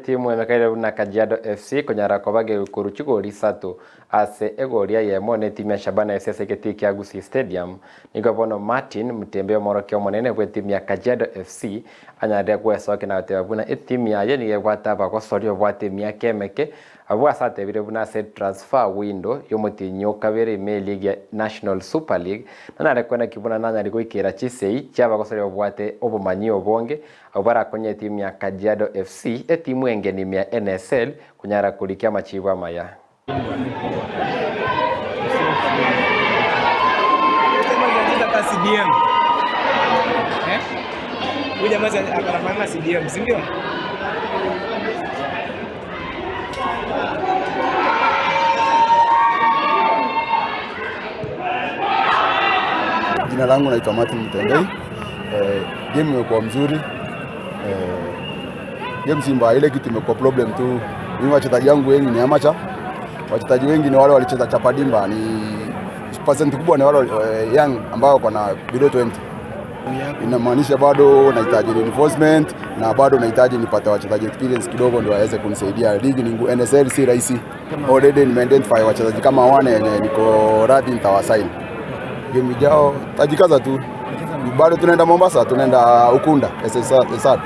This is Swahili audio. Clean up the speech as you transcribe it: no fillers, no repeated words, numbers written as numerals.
Ase etimu emekaire buna Kajiado FC konyara koba gekorwa chigori isato ase egori eyemo na etimu ya Shabana FC ase egetii kia Gusii Stadium. Nigo bono Martin Mutembe omorokia omonene bw'etimu ya Kajiado FC anyarire gwesokia na goteba buna etimu yaye nigo ebwate abagosori babwate emiaka emeke abwo ase atebire buna ase transfer window y'omotienyi o kabere ime eligi ya National Super League nanyare koenaki buna nanyare goikera chisei chi'abagosori babwate obomanyi obonge Abwo barakonye etimu ya Kajiado FC, etimu engeni ime ya NSL, konyara korikia amachibo amaya. Jina langu naitwa Martin Mtendei. Game imekuwa mzuri. Game si mbaya, ile kitu imekuwa problem tu. Mimi wachezaji wangu wengi ni amateur. Wachezaji wengi ni wale walicheza chapadimba, ni percent kubwa ni wale young ambao wako na below 20. Inamaanisha bado nahitaji reinforcement na bado nahitaji nipate wachezaji experience kidogo ndio waweze kunisaidia. Ligi ni NSL si rahisi. Already nime-identify wachezaji kama wane wenye niko radhi nitawasign. Game ijao tajikaza tu. Bado tunaenda Mombasa, tunaenda Ukunda SSR.